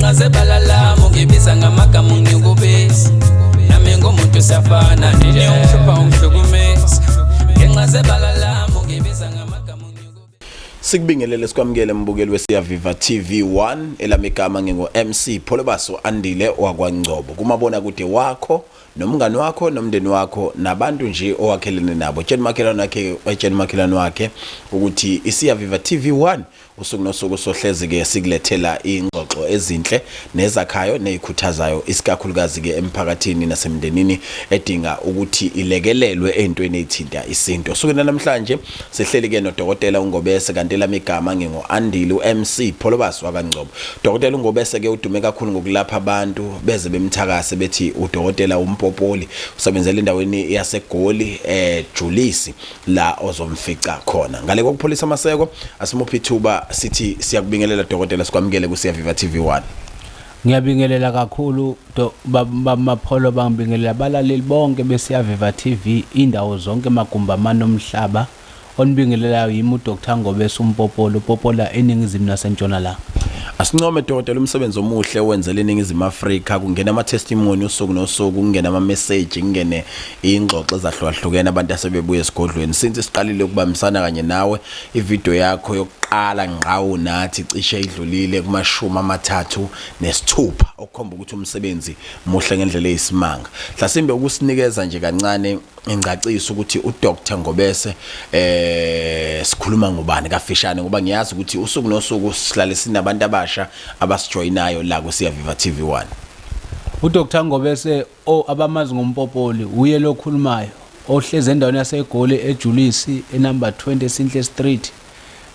Ngenxa zebala lami ungibiza ngamagama ungikubisa. Nami ngumuntu siyafana nje ungihlupha ungihlukumeza. Ngenxa zebala lami ungibiza ngamagama ungikubisa. Sikubingelele sikwamukele mbukeli weSiyaviva TV 1 elami igama ngingu MC Pholobaso Andile wakwaNgcobo kumabona kude wakho nomngani wakho nomndeni wakho nabantu nje owakhelene nabo. Tshela umakhelwane wakhe, etshela umakhelwane wakhe ukuthi iSiyaviva TV 1 usuku nosuku sohlezi ke sikulethela ingxoxo ezinhle nezakhayo nezikhuthazayo isikakhulukazi ke emphakathini nasemndenini edinga ukuthi ilekelelwe entweni ezithinta isintu. Osukwini namhlanje sihleli ke nodokotela uNgobese kanti elami igama ngingu-Andile uMC Pholobas wakaNgcobo. Dokotela uNgobese ke udume kakhulu ngokulapha abantu beze bemthakase bethi udokotela uMpopoli, usebenzela endaweni yaseGoli eJulisi la ozomfica khona. Ngale kokupholisa amaseko asimuphi ithuba sithi siyakubingelela dokotela, sikwamukele kuSiyaviva TV 1. Ngiyabingelela kakhulu Mapholo, bangibingelela abalaleli bonke beSiyaviva TV indawo zonke magumbi amane omhlaba. Onibingelelayo yimi uDr Ngobese uMpopolo, upopola eNingizimu naseNtshonalanga. Asincome dokotela umsebenzi omuhle owenzela iNingizimu Afrika, kungena ama testimony usuku nosuku, kungena ama message, kungene ingxoxo ezahlukahlukene abantu asebebuya esigodlweni. Since siqalile ukubambisana kanye nawe, ivideo yakho yokuqala ngqawu nathi cishe idlulile kumashumi 36, okukhomba ukuthi umsebenzi muhle ngendlela eyisimanga. Hlasimbe ukusinikeza nje kancane ingcaciso ukuthi uDr Ngobese sikhuluma ngobani kafishane, ngoba ngiyazi ukuthi usuku nosuku sihlale sinabantu abasha abasijoyinayo la kuSiyaviva TV 1. UDr Ngobese o abamazi ngoMpopoli uye lokhulumayo ohlezi endaweni yaseGoli eJulisi enumber 20 eSinhle Street.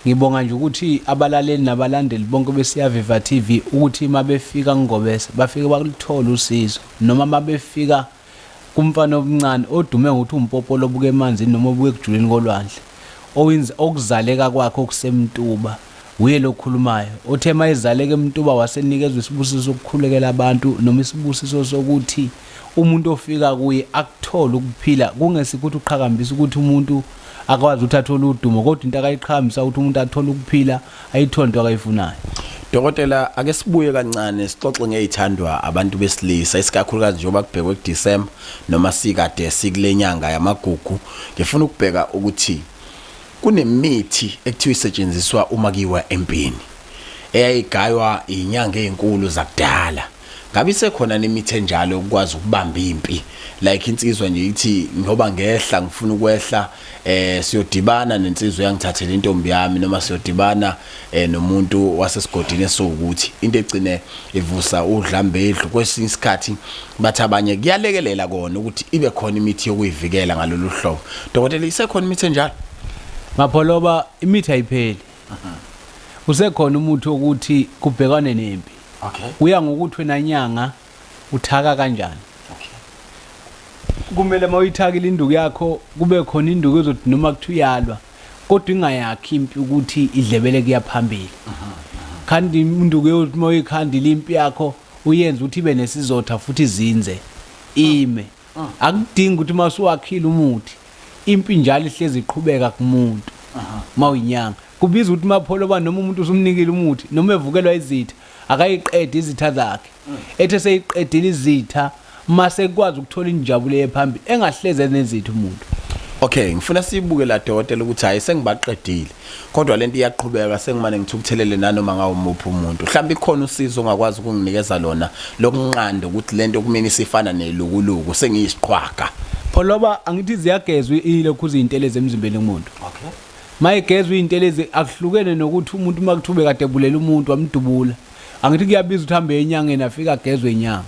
Ngibonga nje ukuthi abalaleli nabalandeli bonke beSiyaviva TV ukuthi mabefika kuNgobese bafike bakulithola usizo, noma mabefika kumfana omncane odume ngokuthi uMpopolo obuka emanzini noma obuka ekujuleni kolwandle, owenza okuzaleka kwakhe okusemtuba, uye lokhulumayo othe mayezaleka emtuba wasenikezwa isibusiso sokukhulekela abantu noma isibusiso sokuthi umuntu ofika kuye akuthole ukuphila. Kungesikuthi uqhakambisa ukuthi umuntu akwazi ukuthi athole udumo, kodwa into akayiqhakambisa ukuthi umuntu athole ukuphila, ayithole into akayifunayo. Dokotela, ake sibuye kancane sixoxe ngezithandwa abantu besilisa, isikakhulukazi njengoba kubhekwe kuDecember noma sikade sikule nyanga yamagugu. Ngifuna ukubheka ukuthi kunemithi ekuthiwa isetshenziswa uma kuyiwa empini eyayigaywa inyanga ezinkulu zakudala. Ngabe isekhona nemithi enjalo ukwazi ukubamba impi, like insizwa nje ithi ngoba ngehla ngifuna ukwehla siyodibana nensizwa yangithathela intombi yami, noma siyodibana nomuntu wasesigodini esiwukuthi into egcine ivusa udlambedlu. Kwesinye isikhathi bathi abanye kuyalekelela kona ukuthi ibe khona imithi yokuyivikela ngalolu hlobo. Dokotela, isekhona imithi enjalo? Mapholoba, imithi ayipheli. Usekhona umuthi wokuthi kubhekwane nempi. Kuya ngokuthi wena nyanga uthaka kanjani. Kumele uma uyithakile induku yakho kube khona induku ezothi noma kuthi uyalwa kodwa ingayakhi impi ukuthi idlebele kuya phambili. Khandi induku yokuthi uma uyikhandile impi yakho uyenze ukuthi ibe nesizotha futhi izinze ime. Akudingi ukuthi uma usuwakhile umuthi impi njalo ihlezi iqhubeka kumuntu. Uma uyinyanga kubiza ukuthi mapholoba noma umuntu usumnikile umuthi noma evukelwa izitha akayiqede izitha zakhe, ethe seyiqedile izitha mase kwazi ukuthola injabulo ephambili engahleze nezitha umuntu. Okay, ngifuna sibuke la dokotela ukuthi hayi sengibaqedile, kodwa lento iyaqhubeka, sengimane ngithukuthelele nanoma ngawumuphi umuntu. Mhlawumbe ikhona usizo ongakwazi ukunginikeza lona lokunqanda ukuthi lento kumina isifana nelukuluku, sengiyisiqhwaga. Pholoba, angithi ziyagezwa ilokhu izintelezi emzimbeni womuntu. Mayigezwa izintelezi akuhlukene nokuthi umuntu uma kuthiwa kade ebulela umuntu wamdubula. Angithi kuyabiza ukuthi hambe enyangeni afike agezwe inyanga.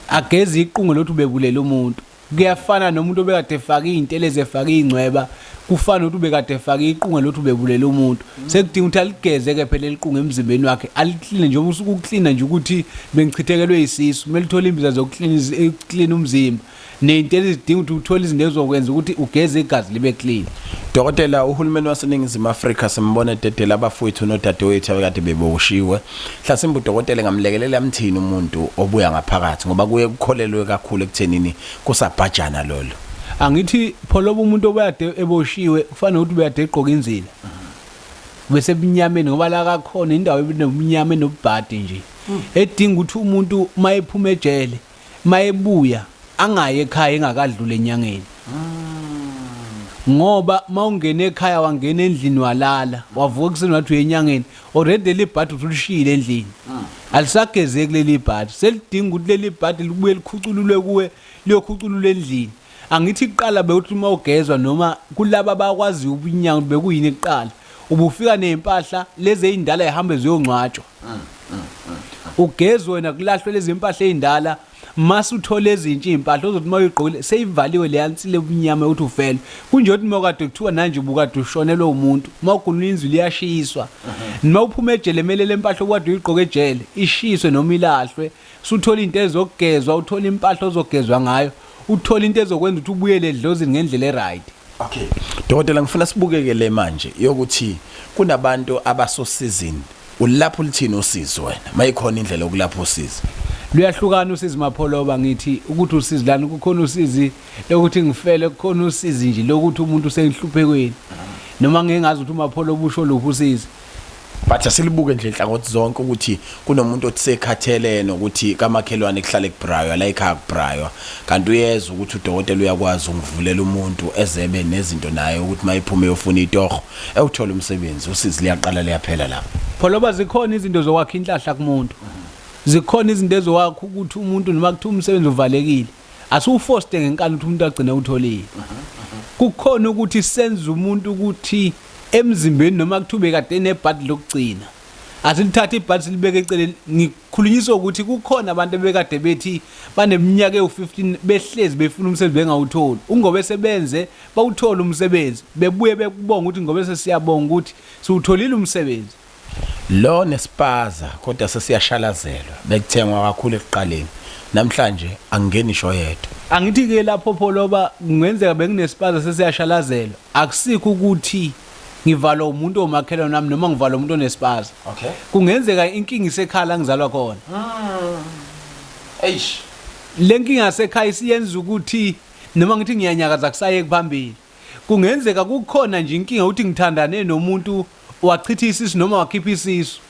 Ageze iqungo lokuthi ubebulela umuntu. Kuyafana nomuntu obekade efake izintelezi efake ingcweba, kufana nokuthi ubekade efake iqungo lokuthi ubebulela umuntu. Sekudinga ukuthi aligeze ke phela eliqungo emzimbeni wakhe, alikline nje usuku ukuklina nje ukuthi bengichithekelwe isisu, kumele uthole imbiza zokuklina umzimba. Ney'nto ezidinga ukuthi uthole izinto ezokwenza ukuthi ugeze igazi libe clean. Dokotela, uhulumeni waseNingizimu Afrika simbona ededela abafowethu nodadewethu abekade beboshiwe. Hlasimbe udokotela engamlekelela amthini umuntu obuya ngaphakathi, ngoba kuye kukholelwe kakhulu ekuthenini kusabhajana lolo. Angithi pholoba umuntu obekade eboshiwe kufanele ukuthi ubekade egqoka inzila. Bese ebumnyameni ngoba la kakhona indawo enobumnyama enobubhadi nje. Edinga ukuthi umuntu mayephuma ejele, mayebuya angayi ekhaya engakadluli enyangeni. Ngoba mawungena ekhaya wangena endlini walala, wavuka ekuseni wathi uya enyangeni, already leli bhadi usulishiyile endlini. Alisagezeki leli bhadi. Selidinga ukuthi leli bhadi libuye likhucululwe kuwe, liyokhucululwa endlini. Angithi kuqala bewuthi uma ugezwa noma kulaba abakwaziyo ubunyanga bekuyini kuqala. Ubufika nezimpahla lezi ezindala zihambe ziyongcwatshwa. Ugezwe wena kulahlwe lezi mpahla ezindala mase uthole ezintsha izimpahla ozothi uma uyigqokile seyivaliwe leya nsila ebunyama ukuthi ufelwe. Kunje ukuthi uma kade kuthiwa nanje ubukade ushonelwe umuntu, uma ugula inzwi liyashiswa. Noma uphuma ejele kumele le mpahla okade uyigqoke ejele ishiswe noma ilahlwe. Suthola into ezogezwa, uthola impahla ozogezwa ngayo, uthola into ezokwenza ukuthi ubuyele edlozini ngendlela eright. Okay. Dokotela ngifuna sibukeke le manje yokuthi kunabantu abasosizini. Ulapho lithini usizo wena? Mayikhona indlela yokulapha usizi. Luyahlukana usizi Mapholoba ngithi ukuthi usizi lani kukhona usizi lokuthi ngifele kukhona usizi nje lokuthi umuntu usenhluphekweni. Noma ngeke ngazi ukuthi uMapholoba usho luphi usizi. But asilibuke nje nhlangothi zonke ukuthi kunomuntu othi sekhathele nokuthi kamakhelwane kuhlale kubraywa la ekhaya kubraywa kanti uyezwa ukuthi udokotela uyakwazi ungivulela umuntu ezebe nezinto naye ukuthi mayiphuma eyofuna itoho ewuthola umsebenzi usizi liyaqala liyaphela lapho. Pholoba zikhona izinto zokwakha inhlahla kumuntu. Zikhona izinto ezowakha ukuthi umuntu noma kuthiwa umsebenzi uvalekile asiwufoste ngenkani ukuthi umuntu agcine utholile. Kukhona ukuthi senze umuntu ukuthi emzimbeni noma kuthiwa ubekade enebhadi lokugcina asilithathe ibhadi silibeke eceleni. Ngikhulunyiswa ukuthi kukhona abantu ebekade bethi baneminyaka ewu-15 behlezi befuna umsebenzi bengawutholi, ungobe sebenze bawuthola umsebenzi bebuye bekubonga ukuthi ngobe sesiyabonga ukuthi siwutholile umsebenzi. Lo nespaza kodwa sesiyashalazelwa bekuthengwa kakhulu ekuqaleni namhlanje angingeni isho yedwa. Angithi ke lapho Pholoba kungenzeka benginespaza sesiyashalazelwa akusikho ukuthi ngivalwa umuntu omakhelwane nami noma ngivalwa umuntu onespaza. Okay. Kungenzeka inkinga isekhaya la ngizalwa khona. Eish. Le nkinga yasekhaya isiyenza ukuthi noma ngithi ngiyanyakaza kusayeki phambili. Kungenzeka kukhona nje inkinga ukuthi ngithandane nomuntu wachitha isisu noma wakhipha isisu.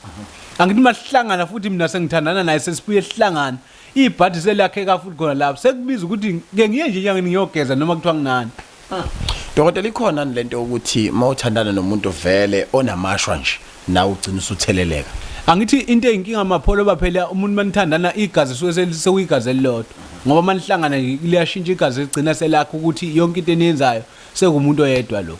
Angithi masihlangana futhi mina sengithandana naye sesibuye sihlangana. Ibhadi selakheka futhi khona lapho. Sekubiza ukuthi ke ngiye nje enyangeni ngiyogeza noma kuthiwa nginani. Dokotela ikhona lento ukuthi mawuthandana nomuntu vele onamashwa nje nawe ugcina usutheleleka. Angithi into eyinkinga Mapholo baphela umuntu manithandana igazi suke sekuyigazi elilodwa. Ngoba manihlangana liyashintsha igazi ligcina selakho ukuthi yonke into eniyenzayo sekumuntu oyedwa lo.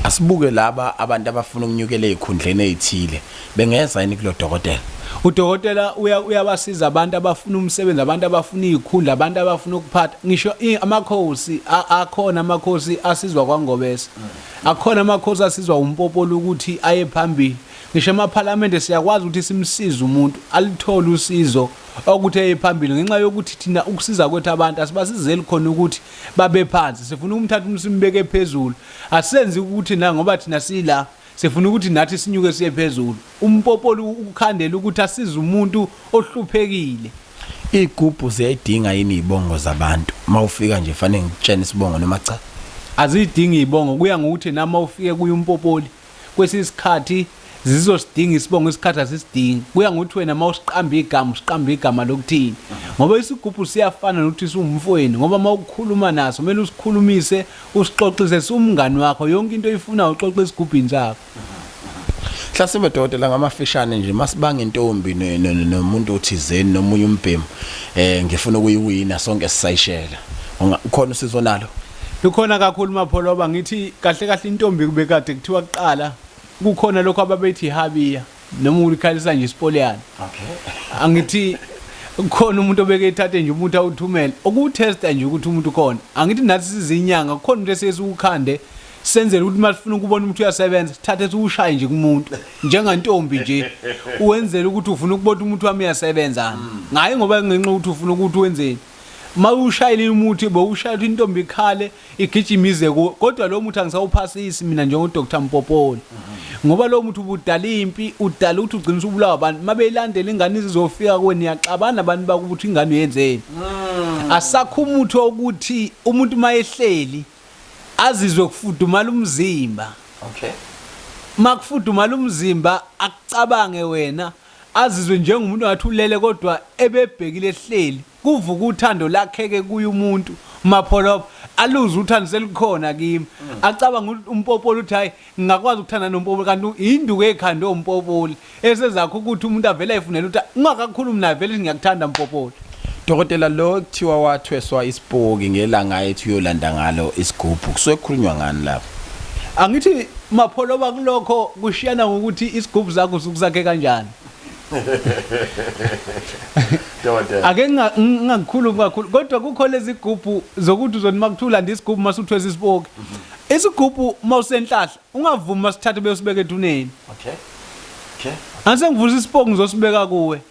Asibuke laba abantu abafuna ukunyukela ezikhundleni ezithile bengeza yini kulo dokotela? Udokotela uyabasiza abantu abafuna umsebenzi, abantu abafuna izikhundla, abantu abafuna ukuphatha. Ngisho amakhosi akhona amakhosi asizwa kwaNgobese. Akhona amakhosi asizwa uMpopolo ukuthi aye phambili. Ngisho emaphalamende siyakwazi ukuthi simsize umuntu alithole usizo ukuthi aye phambili ngenxa yokuthi thina ukusiza kwethu abantu asibasizeli khona ukuthi babe phansi. Sifuna ukumthatha umuntu simbeke phezulu. Asenzi ukuthi na ngoba thina sila sifuna ukuthi nathi sinyuke siye phezulu. UMpopolo ukukhandela ukuthi asize umuntu ohluphekile. Igubhu ziyayidinga yini izibongo zabantu? Mawufika nje fanele ngikutshene isibongo noma cha? Azidingi izibongo, kuya ngokuthi noma ufike kuye uMpopoli kwesinye isikhathi zizosidinga isibongo, isikhathi asisidingi. Kuya ngokuthi wena mawusiqamba igama usiqamba igama lokuthini, ngoba isigubhu siyafana nokuthi siwumfowenu, ngoba mawukhuluma naso kumele usikhulumise usixoxise, siwumngani wakho, yonke into oyifunayo uxoxe esigubhini sakho. Hlasimbe dokotela ngamafishane nje masibanga intombi nomuntu othizeni nomunye umbhemu ngifuna ukuyiwina sonke sisayishela. Ukhona usizo nalo? Lukhona kakhulu Mapholoba, ngithi kahle kahle intombi kubekade kuthiwa kuqala kukhona lokho ababethi ihabiya noma ulikhalisa nje isipoliyana. Okay. Angithi kukhona umuntu obeke ethathe nje umuntu awuthumele ukutesta nje ukuthi umuntu ukhona. Angithi nathi sizinyanga kukhona umuntu esesiwukhande senzele ukuthi uma sifuna ukubona umuntu uyasebenza sithathe siwushaye nje kumuntu njengantombi nje uwenzele ukuthi ufuna ukubona umuntu wami uyasebenza ngaye ngoba ngenxa ukuthi ufuna ukuthi wenzeni. Mawushayile umuthi bowushaya ukuthi intombi ikhale igijima ize kuwe, kodwa lo muthi angisawuphasisi mina njengo Dr Mpopoli, ngoba lo muthi ubudala impi, udala ukuthi ugcine usubulawa abantu. Mabeyilandela ingane izofika kuwe niyaxabana abantu bakubo ukuthi ingane uyenzeni. Asakho umuthi wokuthi umuntu mayehleli azizwe kufudumala umzimba. Okay. Makufudumala umzimba akucabange wena. Azizwe njengomuntu ngathi ulele kodwa ebebhekile ehleli. Kuvuka uthando lakheke kuye umuntu Mapholoba aluze uthando selikhona kimi. Acabanga umpopoli uthi hayi ngingakwazi ukuthanda nompopoli kanti induku ekhanda ompopoli esezakho ukuthi umuntu avele ayifunele ukuthi ungakakhulumi naye vele ngiyakuthanda mpopoli. Dokotela lo kuthiwa wathweswa isipoki ngelanga ethi uyolanda ngalo isigubhu kusuke kukhulunywa ngani lapho? Angithi Mapholoba kulokho kushiyana ngokuthi isigubhu sakho usukusakhe kanjani. Dokotela. Ake ngingakhulumi kakhulu kodwa kukho lezi gubhu zokuthi uzoni makuthiwa ulanda isigubhu masuthwesa isipoki. Isigubhu mawusenhlahla ungavumi masithathe beyosibeka ethuneni. Okay. Okay. Angise ngivusa isipoki ngizosibeka kuwe.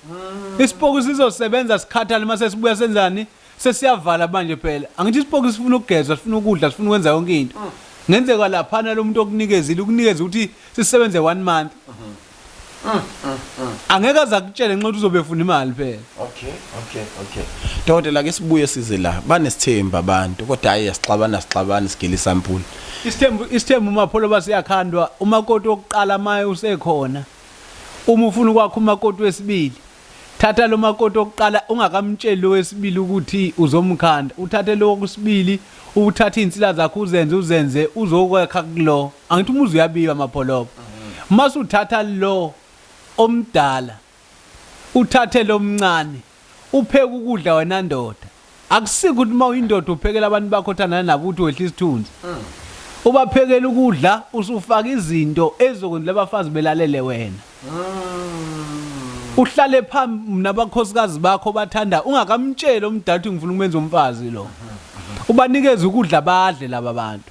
Isipoki sizosebenza sikhathale mase sibuya senzani? Sesiyavala manje phela. Angithi isipoki sifuna ukugezwa, sifuna ukudla, sifuna ukwenza yonke into. Ngenzeka laphana lo muntu okunikezile ukunikeza ukuthi sisebenze 1 month. Angeke aze akutshele nxa uzobe efuna imali phela. Okay, okay, okay. Dokotela ke sibuye size la. Banesithembu abantu kodwa hayi asixabana sixabana sigile isampuli. Isithembu isithembu mapholo basiyakhandwa umakoti wokuqala maye usekhona. Uma ufuna ukwakha umakoti wesibili thatha lo makoti wokuqala ungakamtsheli lo wesibili ukuthi uzomkhanda uthathe lo wokusibili uthathe izinsila zakho uzenze uzenze uzokwakha kulo angithi umuzi uyabiwa mapholoba mase uthatha lo omdala uthathe lo mncane upheke ukudla wena ndoda akusiko ukuthi uma uyindoda uphekela abantu bakho othandana nabo ukuthi wehla isithunzi ubaphekela ukudla usufaka izinto ezokwenza abafazi belalele wena uhlale phambi nabakhosikazi bakho bathanda ungakamtsheli omdala ukuthi ngifuna ukumenza umfazi lo ubanikeza ukudla badle laba bantu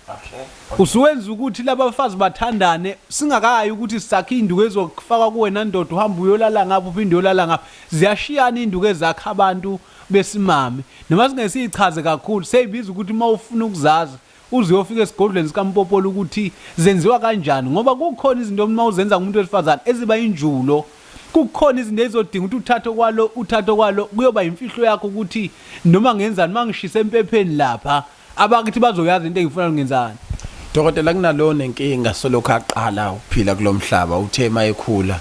usuwenza ukuthi laba bafazi bathandane singakayi ukuthi sakhe induku ezokufaka kuwena ndoda uhamba uyolala ngapha uphinde uyolala ngapha ziyashiyana induku ezakha abantu besimame noma singesiyichaze kakhulu seyibiza ukuthi uma ufuna ukuzazi uze uyofika esigodlweni sikaMpopolo ukuthi zenziwa kanjani ngoba kukhona izinto uma uzenza ngumuntu wesifazane eziba injulo kukhona izinto ezizodinga ukuthi uthathe kwalo uthathe kwalo kuyoba imfihlo yakho ukuthi noma ngenzani uma ngishise empepheni lapha abakithi bazoyazi into engifuna ngenzani. Dokotela kunalo nenkinga solokhu aqala ukuphila kulomhlaba uthe mayekhula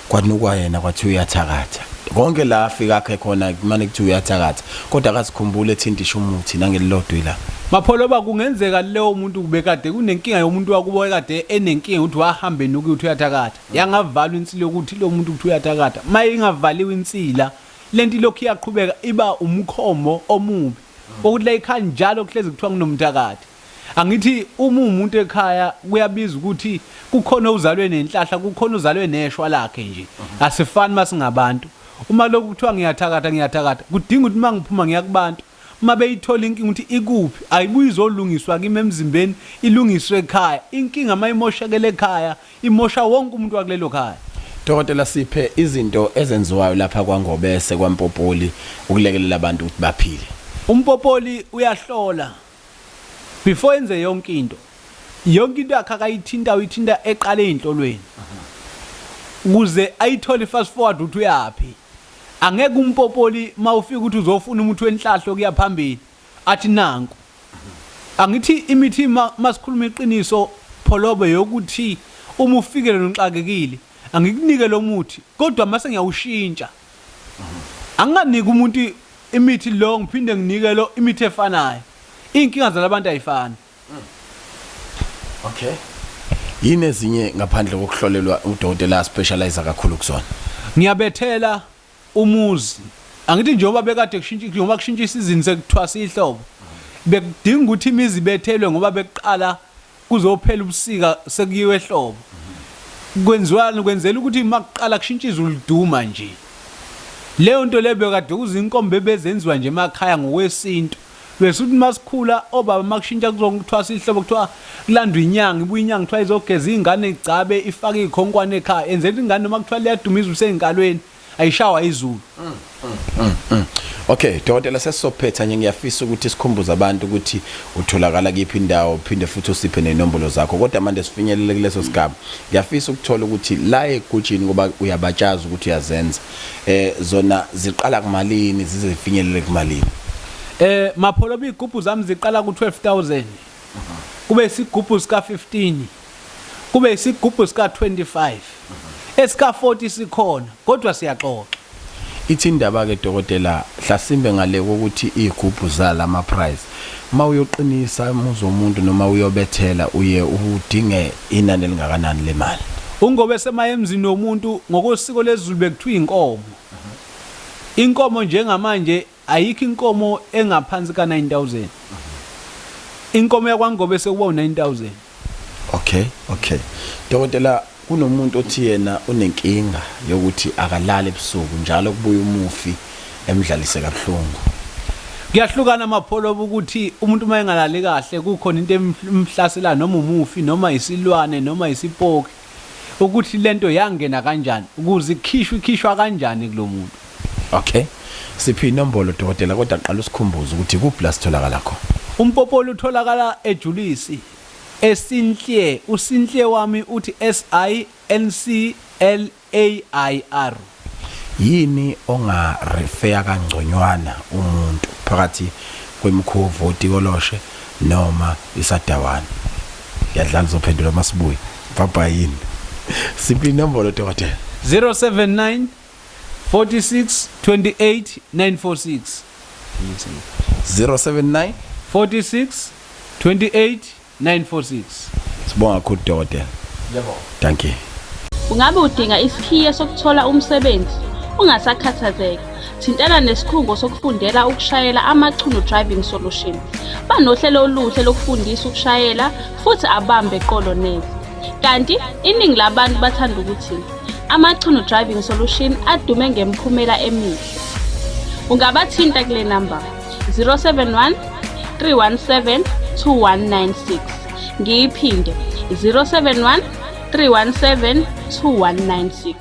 kwanukwa yena kwathi uyathakatha konke la afika akhe khona kumane kuthi uyathakatha kodwa akazikhumbule ethintisha umuthi nangelilodwa ilanga. Mapholoba kungenzeka leyo muntu kubekade kunenkinga yomuntu wakubo ekade enenkinga ukuthi wahamba enuka ukuthi uyathakatha yangavalwa insila yokuthi lo muntu ukuthi uyathakatha maye ingavaliwe insila lento ilokhu iyaqhubeka iba umkhomo omubi ukuthi la ekhaya njalo kuhlezi kuthiwa kunomthakathi angithi uma umuntu ekhaya kuyabiza ukuthi kukhona uzalwe nenhlahla kukhona uzalwe neshwa lakhe nje asifani masingabantu uma lokhu kuthiwa ngiyathakatha ngiyathakatha kudinga ukuthi uma ngiphuma ngiya kubantu uma beyithola inkinga ukuthi ikuphi ayibuye izolungiswa kimi emzimbeni ilungiswe ekhaya inkinga uma imoshakele ekhaya imosha wonke umuntu wakulelo khaya. Dokotela siphe izinto ezenziwayo lapha kwaNgobese kwaMpopoli ukulekelela abantu ukuthi baphile. UMpopoli uyahlola before enze yonke into. Yonke into yakhe akayithinta uyithinta eqale ezinhlolweni. Ukuze ayithole fast forward ukuthi uyaphi. Angeke uMpopoli mawufika ukuthi uzofuna umuthi wenhlahlo kuya phambili athi nanku. Angithi imithi masikhuluma iqiniso Pholobe yokuthi uma ufikele noxakekile angikunike lo muthi kodwa mase ngiyawushintsha. Anginganiki umuntu imithi lo ngiphinde nginike lo imithi efanayo. Iy'nkinga zalabantu ayifani. Okay. Yini ezinye ngaphandle kokuhlolelwa udokotela specialize kakhulu kuzona? Ngiyabethela umuzi angithi njengoba bekade kushintsha njengoba kushintsha isizini sekuthwasa ihlobo bekudinga ukuthi imizi ibethelwe ngoba bekuqala kuzophela ubusika sekuyiwe ehlobo kwenziwani kwenzela ukuthi makuqala kushintsha izulu liduma nje leyo nto leyo bekade kuzinkomba ebezenziwa nje emakhaya ngokwesintu bese uthi masikhula obaba makushintsha kuzokuthwasa ihlobo kuthiwa kulandwa inyanga ibuye inyanga kuthiwa izogeza ingane igcabe ifake ikhonkwane ekhaya enzela ingane noma kuthiwa liyaduma izulu seyinkalweni ayishawa izulu. Okay, dokotela sesizophetha nje ngiyafisa ukuthi sikhumbuze abantu ukuthi utholakala kiphi indawo uphinde futhi usiphe nenombolo zakho kodwa manje sifinyelele kuleso sigaba. Ngiyafisa ukuthola ukuthi la egujini ngoba uyabatshaza ukuthi uyazenza. Eh zona ziqala kumalini zize zifinyelele kumalini? Eh Mapholoba igubhu zami ziqala ku 12000. Kube isigubhu sika 15. Kube isigubhu sika 25. Esika 40 sikhona kodwa siyaxoxa. Ithi indaba ke dokotela hlasimbe ngale kokuthi izigubhu zala ma price uma uyoqinisa umuzi womuntu noma uyobethela uye udinge inani elingakanani lemali. UNgobe semaye emzini womuntu ngokosiko lesiZulu bekuthiwa inkomo. Inkomo njengamanje ayikho inkomo engaphansi ka 9000. Inkomo yakwaNgobe sekuba u9000. Okay, okay. Dokotela kunomuntu othi yena unenkinga yokuthi akalali ebusuku njalo kubuya umufi emdlalise kabuhlungu. Kuyahlukana amapholoba ukuthi umuntu uma engalali kahle kukhona into emhlasela noma umufi noma isilwane noma isipoki ukuthi lento yangena kanjani ukuze ikhishwe ikhishwa kanjani kulomuntu. Okay. Siphi inombolo dokotela kodwa qala usikhumbuze ukuthi kuphi la sitholakala khona. Umpopolo utholakala eJulisi eSinhle uSinhle wami uthi S I N C L A I R. Yini onga refer kangconywana umuntu phakathi kwemkhovu otikoloshe noma isadawana? Ngiyadlala uzophendula masibuye. Bye bye yini? Siphi inombolo dokotela? 079 46 28 946. 079 46 28 946. Sibonga kakhulu dokotela. Yebo. Thank you. Ungabe udinga isikhiye sokuthola umsebenzi? Ungasakhathazeki. Thintana nesikhungo sokufundela ukushayela Amachunu Driving Solution. Banohlelo oluhle lokufundisa ukushayela futhi abambe qolo neze. Kanti iningi labantu bathanda ukuthi Amachunu Driving Solution adume ngemiphumela emihle. Ungabathinta kule namba 071 317 2196. Ngiyiphinde 071 317 2196.